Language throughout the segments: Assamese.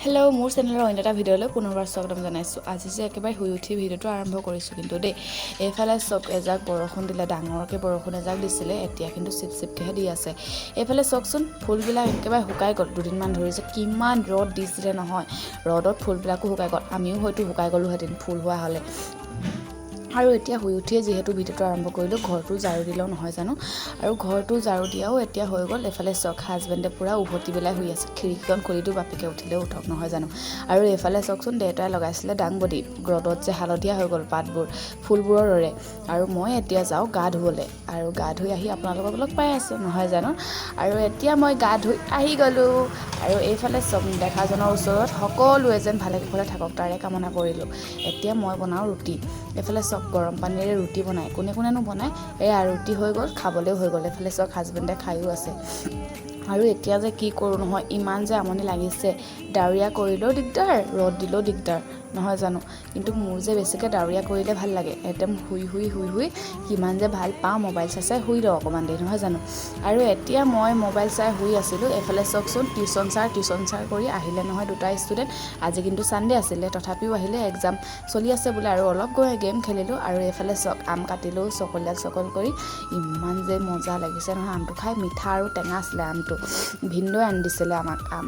হেল্ল', মোৰ চেনেলৰ অন্য এটা ভিডিঅ'লৈ পুনৰবাৰ স্বাগতম জনাইছোঁ। আজি যে একেবাৰে শুই উঠি ভিডিঅ'টো আৰম্ভ কৰিছোঁ কিন্তু দেই। এইফালে চাওক, এজাক বৰষুণ দিলে, ডাঙৰকৈ বৰষুণ এজাক দিছিলে। এতিয়া কিন্তু চিপ চিপকৈহে দি আছে। এইফালে চাওকচোন, ফুলবিলাক একেবাৰে শুকাই গ'ল। দুদিনমান ধৰি যে কিমান ৰ'দ দিছিলে নহয়, ৰ'দত ফুলবিলাকো শুকাই গ'ল। আমিও হয়তো শুকাই গ'লোহেঁতেন ফুল হোৱা হ'লে। আৰু এতিয়া শুই উঠিয়ে যিহেতু ভিডিঅ'টো আৰম্ভ কৰিলোঁ, ঘৰটো ঝাৰু দিলেও নহয় জানো? আৰু ঘৰটো ঝাৰু দিয়াও এতিয়া হৈ গ'ল। এইফালে চাওক, হাজবেণ্ডে পূৰা উভতি পেলাই শুই আছে। খিৰিকীখন খুলি দিওঁ, বাপেকে উঠিলেও উঠক, নহয় জানো? আৰু এইফালে চাওকচোন, দেউতাই লগাইছিলে দাংবডি। ৰ'দত যে হালধীয়া হৈ গ'ল পাতবোৰ ফুলবোৰৰ দৰে। আৰু মই এতিয়া যাওঁ গা ধুবলৈ আৰু গা ধুই আহি আপোনালোকক লগ পাই আছোঁ, নহয় জানো? আৰু এতিয়া মই গা ধুই আহি গ'লোঁ। আৰু এইফালে চব দেখাজনৰ ওচৰত সকলোৱে যেন ভালে কুশলে থাকক, তাৰে কামনা কৰিলোঁ। এতিয়া মই বনাওঁ ৰুটি। এইফালে চাওক, গৰম পানীৰে ৰুটি বনায়। কোনে কোনেনো বনায়? এয়া ৰুটি হৈ গ'ল, খাবলৈও হৈ গ'ল। এইফালে চাওক, হাজবেণ্ডে খায়ো আছে। আৰু এতিয়া যে কি কৰোঁ নহয়, ইমান যে আমনি লাগিছে। ডাৱৰীয়া কৰিলেও দিগদাৰ, ৰ'দ দিলেও দিগদাৰ, নহয় জানো? কিন্তু মোৰ যে বেছিকৈ ডাৱৰীয়া কৰিলে ভাল লাগে। একদম শুই শুই শুই শুই কিমান যে ভাল পাওঁ। মোবাইল চাই চাই শুই লওঁ অকণমান দেৰি, নহয় জানো? আৰু এতিয়া মই মোবাইল চাই শুই আছিলোঁ। এইফালে চাওকচোন, টিউশ্যন ছাৰ টিউশ্যন ছাৰ কৰি আহিলে নহয় দুটা ষ্টুডেণ্ট। আজি কিন্তু ছানডে আছিলে, তথাপিও আহিলে। এক্সাম চলি আছে বোলে। আৰু অলপ গৈ গেম খেলিলোঁ। আৰু এইফালে চাওক, আম কাটিলোঁ চকলিয়াল চকল কৰি। ইমান যে মজা লাগিছে নহয় আমটো খাই। মিঠা আৰু টেঙা আছিলে আমটো। ভিনদেউৱে আনি দিছিলে আমাক আম।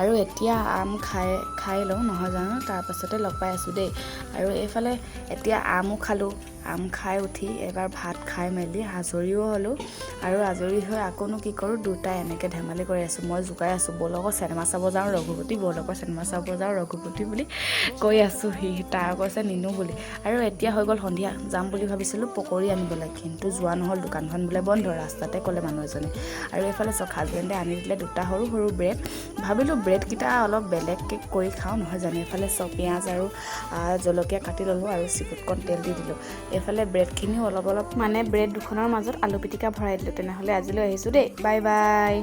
আৰু এতিয়া আম খাই খাই লওঁ, নহয় জানো? তাৰপাছতে লগ পাই আছোঁ দেই। আৰু এইফালে এতিয়া আমো খালোঁ। আম খাই উঠি এবাৰ ভাত খাই মেলি আজৰিও হ'লোঁ। আৰু আজৰি হৈ আকৌনো কি কৰোঁ? দুটাই এনেকৈ ধেমালি কৰি আছোঁ। মই জোকাই আছোঁ, "ব'লক চিনেমা চাব যাওঁ ৰঘুপতি, ব'লক চিনেমা চাব যাওঁ ৰঘুপতি" বুলি কৈ আছোঁ। সি তাৰ কৈছে নিনো বুলি। আৰু এতিয়া হৈ গ'ল সন্ধিয়া। যাম বুলি ভাবিছিলোঁ পকৰি আনিবলৈ, কিন্তু যোৱা নহ'ল। দোকানখন বোলে বন্ধ, ৰাস্তাতে ক'লে মানুহ এজনে। আৰু এইফালে চাওক, হাজবেণ্ডে আনি দিলে দুটা সৰু সৰু ব্ৰেড। ভাবিলোঁ ব্ৰেডকেইটা অলপ বেলেগকৈ কৰি খাওঁ, নহয় জানো? এইফালে চাওক, পিঁয়াজ আৰু জলকীয়া কাটি ল'লোঁ আৰু চিকুটকণ তেল দি দিলোঁ। এইফালে ব্ৰেডখিনিও অলপ অলপ মানে ব্ৰেড দুখনৰ মাজত আলু পিটিকা ভৰাই দিলোঁ। তেনেহ'লে আজিলৈ আহিছোঁ দেই, বাই বাই।